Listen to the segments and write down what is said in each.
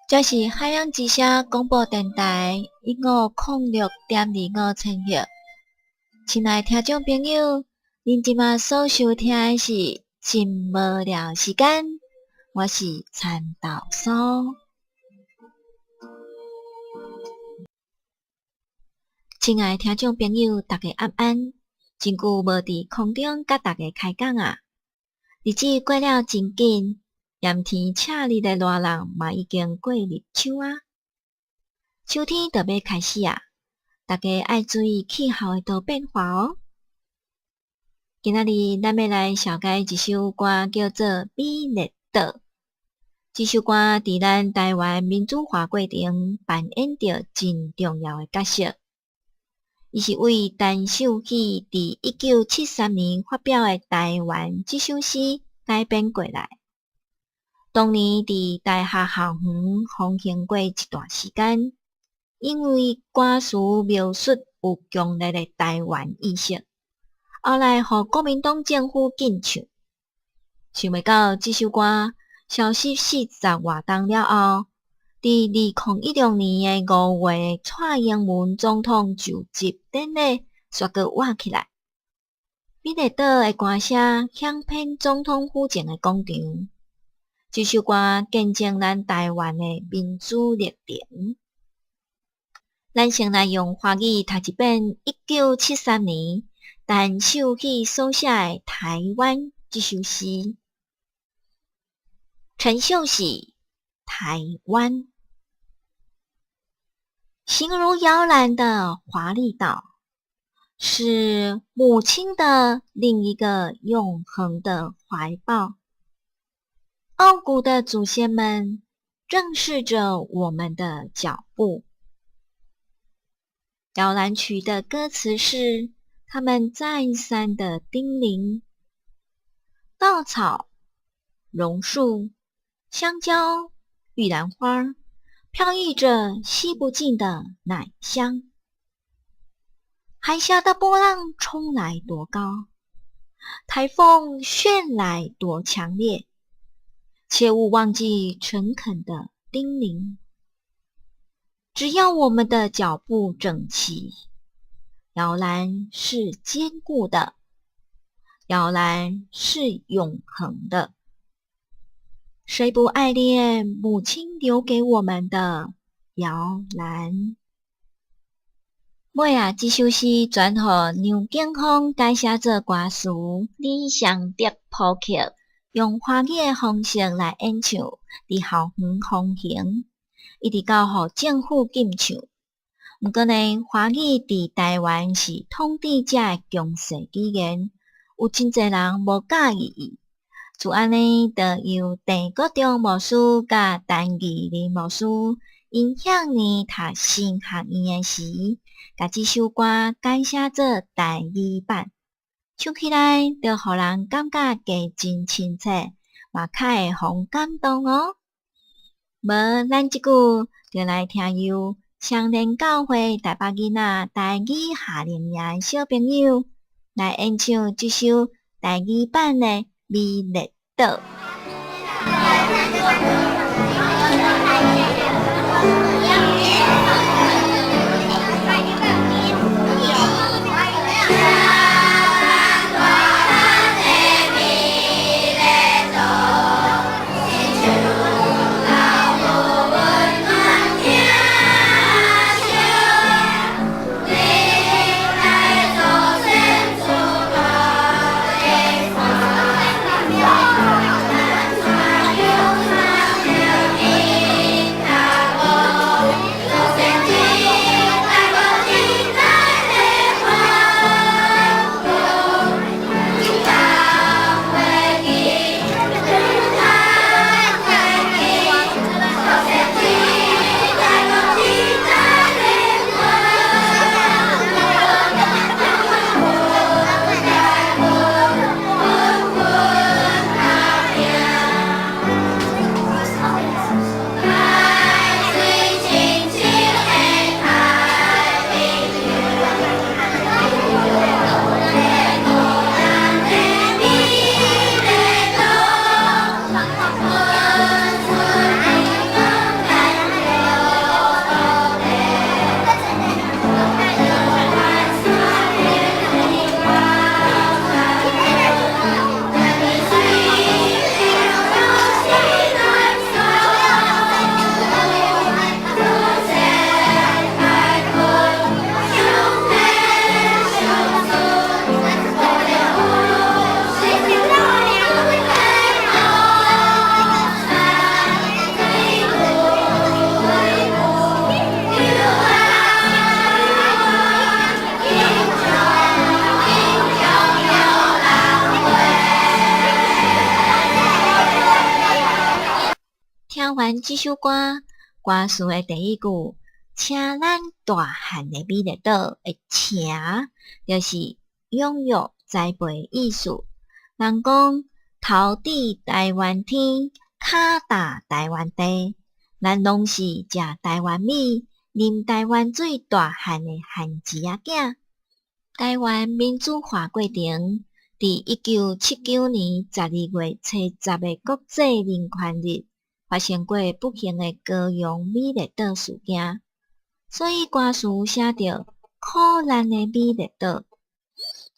這是海洋之聲廣播電臺1506.25千赫。親愛聽眾朋友，恁這馬所收聽的是《真無聊時間》，我是田豆酥。親愛聽眾朋友，大家晚安！真久無佇空中佮大家開講啊！日子過了真緊，炎天赤日的熱人嘛已經過入秋啊！秋天就欲開始啊！大家愛注意氣候的多變化哦。今仔日咱欲來紹介一首歌，叫做《美麗島》。這首歌佇咱臺灣民主化過程扮演著真重要的角色。伊是為陳秀喜佇1973年發表的《台灣》這首詩改編過來。當年佇大學校園風行過一段時間，因為歌詞描述有強烈的臺灣意識，後來予國民黨政府禁唱。想袂到這首歌消失四十外冬了後，佇2016年的5月，蔡英文總統就職典禮煞閣活起來。美麗島的歌聲響遍總統府前的廣場。這首歌見證咱臺灣的民主歷程。咱先來用華語讀一遍1973年陳秀喜所寫的《臺灣》這首詩。陳秀喜，臺灣，形如搖籃的華麗島，是母親的另一個永恆的懷抱。傲骨的祖先們正視著我們的腳步。搖籃曲的歌詞是他們再三的叮嚀：稻草、榕樹、香蕉、玉蘭花，飄溢著吸不盡的奶香。海峽的波浪衝來多高，颱風旋來多強烈，切勿忘記誠懇的叮嚀。只要我們的腳步整齊，搖籃是堅固的，搖籃是永恆的。誰不愛戀母親留給我們的搖籃？尾仔，這首詩轉予梁景峰改寫做歌詞，李尚德譜曲，用華語的方式來演唱，佇校園風行，一直到予政府禁唱。毋過呢，華語佇臺灣是統治者的強勢語言，有真濟人無佮意伊。就按呢，就由鄭國忠牧師佮陳義林牧師，𪜶向年讀神學院的時，共這首歌改寫做台語版，唱起來就予人感覺加真親切，嘛較會予人感動哦。無，咱這久就來聽由雙連教會台北囡仔台語夏令營的小朋友來演唱這首台語版的《美麗島》。聽完這首歌，歌詞的第一句“請咱大漢的美麗島”的“請”就是養育栽培的意思。人講頭佇台灣天，跤踏台灣地，咱攏是食台灣米、啉台灣水大漢的番薯仔囝。台灣民主化過程，佇1979年12月初10的國際人權日，發生過不幸的高雄美麗島事件，所以歌詞寫著苦難的美麗島。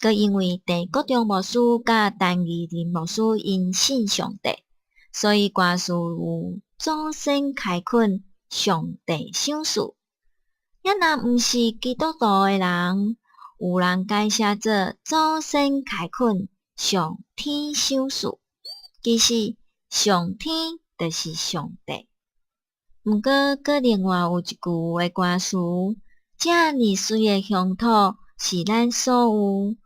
閣因為鄭國忠牧師佮陳義仁牧師𪜶信上帝，所以歌詞有祖先開墾，上帝賞賜。也若毋是基督徒的人，有人改寫做祖先開墾，上天賞賜。其實上天就是上帝。毋過，閣另外有一句的歌詞：遮爾媠的鄉土是咱所有。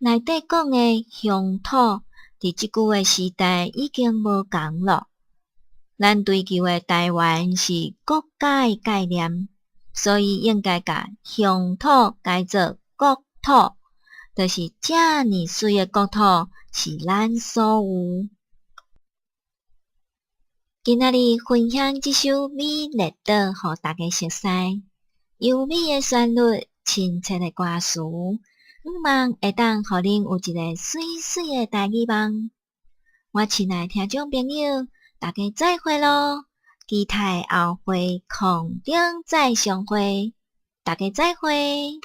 內底講的鄉土，佇這久的時代已經無仝囉。咱追求的台灣是國家的概念，所以應該共鄉土改做國土，就是遮爾媠的國土是咱所有。今仔日分享這首《美麗島》予大家熟似，優美的旋律，親切的歌詞，向望會當予恁有一个媠媠的台語夢。我親愛的聽眾朋友，大家再會囉！期待後回空中再相會，大家再會。